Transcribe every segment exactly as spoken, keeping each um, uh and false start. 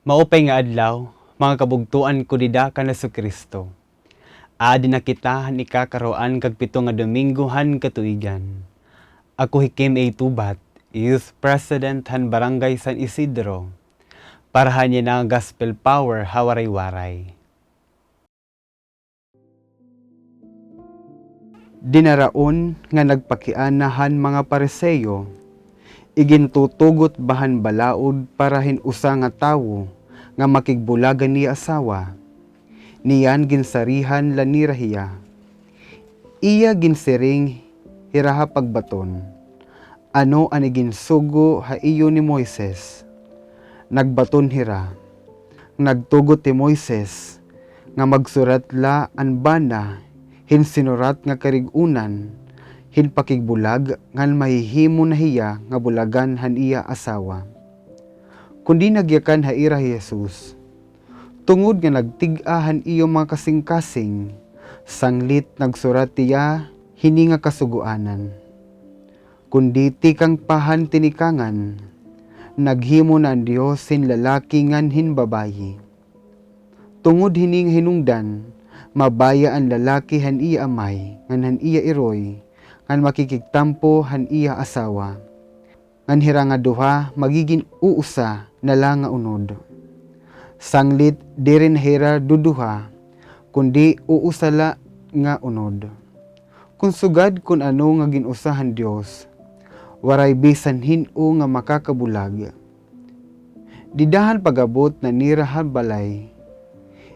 Maupay nga adlaw, mga kabugtoan ko dida kan Jesucristo. Adi na kita han ikakaruhaan kag pito nga Domingo han katuigan. Ako hi Kim A. Tubat, Youth President han Barangay San Isidro, para han yana nga Gospel Power ha Waray-Waray. Dinaraon nga nagpakiana han mga Pariseo, igintutugot ba han balaod para hin usa nga tawo nga makigbulag han iya asawa. Niyan ginsarihan la nira hiya. Iya ginsiring hira ha pagbaton, "Ano an iginsugo ha iyo ni Moises?" Nagbaton hira, "Nagtugot hi Moises nga magsurat la an bana hin sinurat nga karig-onan hin pakigbulag ngan mahihimo na hiya nga bulagan han iya asawa." Kundi nagyakan ha ira hi Jesus, tungod nga nagtig-a han iyo mga kasingkasing, sanglit nagsurat hiya hini nga kasugoanan. Kundi tikang pa han tinikangan, naghimo na an Dios hin lalaki ngan hin babayi. Tungod hini nga hinungdan, mabaya an lalaki han iya amay ngan han iya iroy, ngan makikigtampo han iya asawa. Ngan hira nga duha magigin uusa na la nga unod. Sanglit diri na hira duduha, kundi uusa la nga unod. Kon sugad kon ano nga gin-usa han Dios, waray bisan hin-o nga makakabulag. Dida han pag-abot na nira ha balay,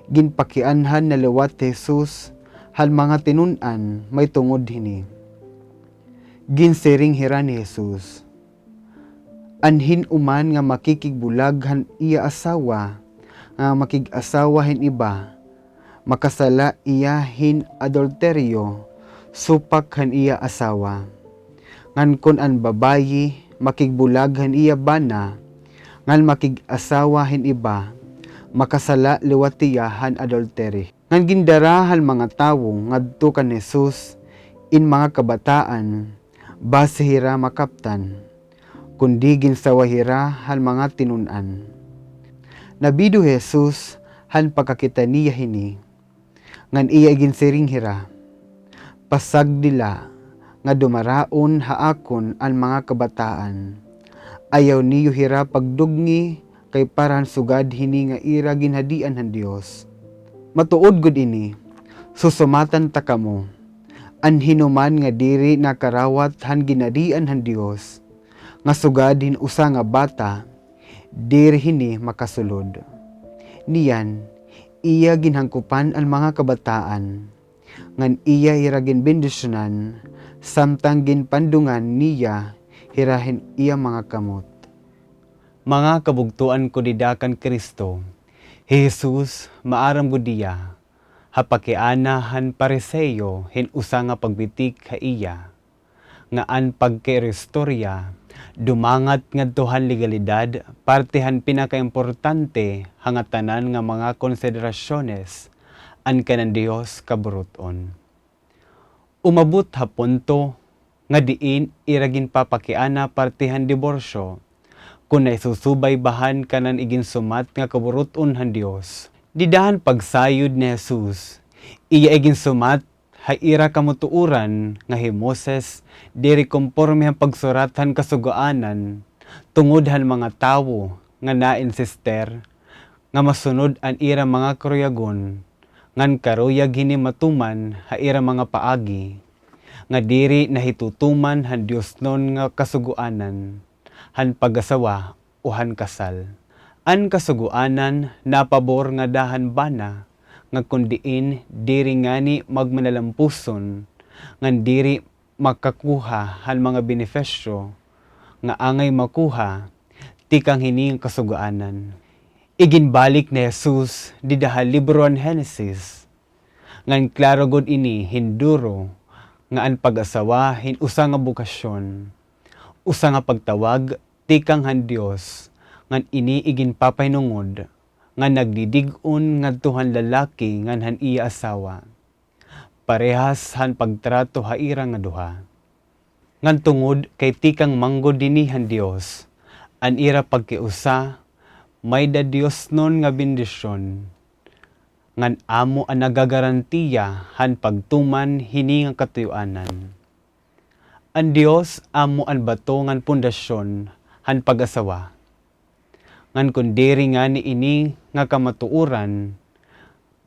ginpakianhan na liwat hi Jesus han mga tinun-an mahitungod hini. Ginsiring hira ni Jesus, "An hin-o man nga makikigbulag han iya asawa, nga makig-asawa hin iba, makasala iya hin adulteryo supak han iya asawa. Ngan kon an babayi makigbulag han iya bana, ngan makig-asawa hin iba, makasala liwat hiya han adultery." Ngan gindara han mga tawo ngadto kan Jesus in mga kabataan, basi hira makaptan, kundi ginsaway hira han mga tinun-an. Nabido hi Jesus han pagkakita niya hini, ngan iya iginsiring hira, "Pasagdi la nga dumaraon ha akon an mga kabataan. Ayaw niyo hira pagdugngi, kay para han sugad hini nga ira ginhadian han Dios." Matuod gud ini, susumatan ta kamo, an hin-o man nga diri nakarawat han ginhadian han Dios, nga sugad hin usa nga bata, diri hini makasulod. Niyan, iya ginhangkopan an mga kabataan, ngan iya hira ginbendisyonan, samtang ginpandungan niya hira hin iya mga kamot. Mga kabugtoan ko dida kan Cristo, hi Jesus maaram gud hiya ha pakiana han Pariseo hin usa nga pagbitik ha iya, nga an pagkairistorya dumangat ngadto han legalidad, parte han pinakaimportante ha ngatanan nga mga konsiderasyones, an kanan Dios kaburut-on. Umabot ha punto nga diin ira ginpapakiana parte han diborsyo, kon naisusubay ba han kanan iginsumat nga kaburut-on han Dios. Dida han pagsayod ni Jesus, iya iginsumat ha ira kamutuoran nga hi Moses diri komporme han pagsurat han Kasugoanan, tungod han mga tawo nga nainsistir nga masunod an ira mga karuyagon, ngan karuyag hini matuman ha ira mga paagi, nga diri nahitutuman han diosnon nga kasugoanan han pag-asawa o han kasal. An kasugoanan napabor ngada han bana, nga kon diin diri ngani magmanalampuson, ngan diri makakuha han mga benepisyo nga angay makuha tikang hini nga kasugoanan. Iginbalik ni Jesus dida ha libro han Henesis, ngan klaro gud ini hin duro nga an pag-asawa hin usa nga bokasyon, usa nga pagtawag tikang han Dios, ngan ini iginpapahinungod nga nagdidig-on ngadto han lalaki ngan han iya asawa. parehas han pagtrato ha ira nga duha. Ngan tungod kay tikang manggod dinhi han Dios, an ira pagkiusa, may-ada diosnon nga bendisyon, ngan amo an nagagarantiya han pagtuman hini nga katuyoanan. An Dios amo an bato ngan pundasyon han pag-asawa. Ngan kon diri ngani ini nga kamatuoran,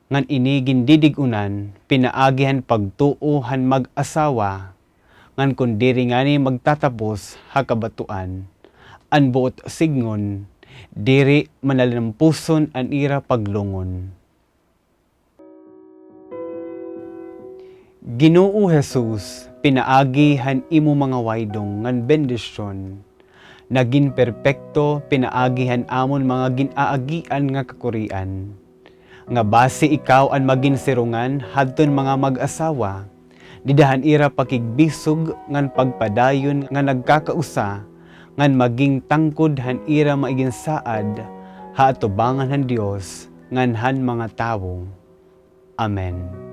ngan ini gindidig-unan pinaagi han pagtuo han mag-asawa, ngan kon diri ngani magtatapos ha kabatoan, an buot sidngon, diri manalampuson an ira paglungon. Ginoo Jesus, pinaagi han imo mga waydong ngan bendisyon, nagin perpekto pinaagi han amon mga gin-aagian nga kakurian, nga basi ikaw an magin sirungan hadton mga mag-asawa, dida han ira pakigbisog ngan pagpadayon nga nagkakausa, ngan maging tangkod han ira maiginsaad ha atubangan han Dios ngan han mga tawo. Amen.